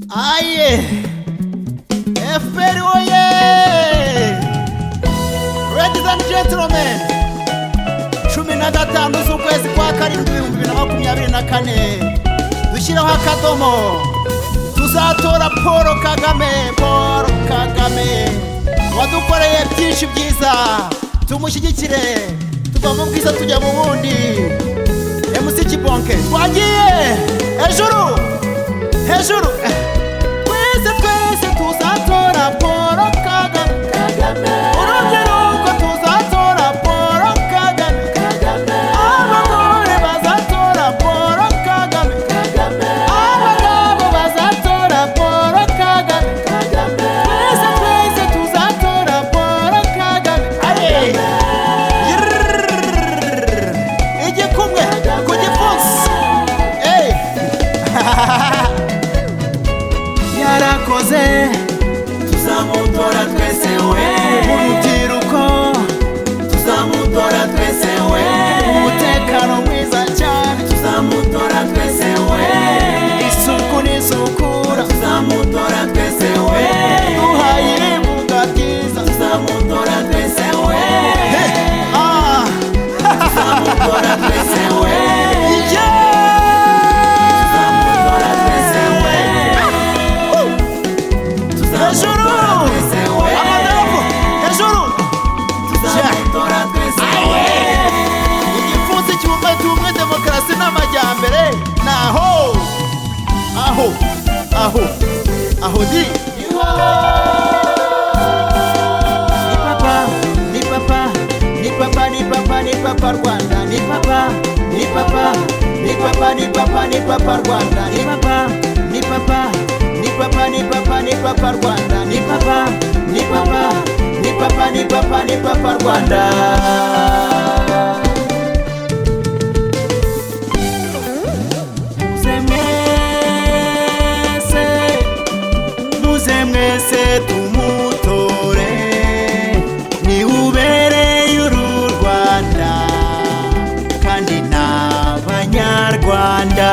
Aye, FPR oye! Ladies and gentlemen, 15 z'ukwezi kwa karindwi 2024, dushyiraho akadomo. Tuzatora Paul Kagame. Paul Kagame wadukoreye byinshi byiza, tumushyigikire. Tuva mu bwiza tujya mu bundi. MC Kibonke, twagiye hejuru hejuru. Twese twese tuzatora Paul Kagame. Urubyiruko, tuzatora Paul Kagame. Abagore bazatora Paul Kagame. Abagabo bazatora Paul Kagame. Twese twese tuzatora Paul Kagame. Aye. Yirrrr. Igikumwe ku gipfunsi. Hey. Yarakoze, Tuzamutora twese we. Urubyiruko, Tuzamutora twese we. Umutekano mwiza cyane, Tuzamutora twese we. Isuku n'isukura, Tuzamutora twese we. Duhaye ibibuga byiza. Tuzamutora twese we. Hey. Ah. Tuzamutora twese we. Yeah. Tuzamutora twese we. Hejuru. Tuzamutora twese we. Amadarapo hejuru. Tuzamutora twese we. Igipfunsi cy'ubumwe, tubumwe, demokarasi n'amajyambere. Naho aho aho aho di ni papa, ni papa, ni papa, ni papa, ni papa Rwanda, ni papa, ni papa, ni papa, ni papa, ni papa Rwanda, ni papa, ni papa, ni papa, ni papa, ni papa Rwanda, ni papa, ni papa, ni papa, ni papa, ni papa Rwanda. Muze mwese, muze mwese tumutore, ni ubereye uru Rwanda kandi n'Abanyarwanda.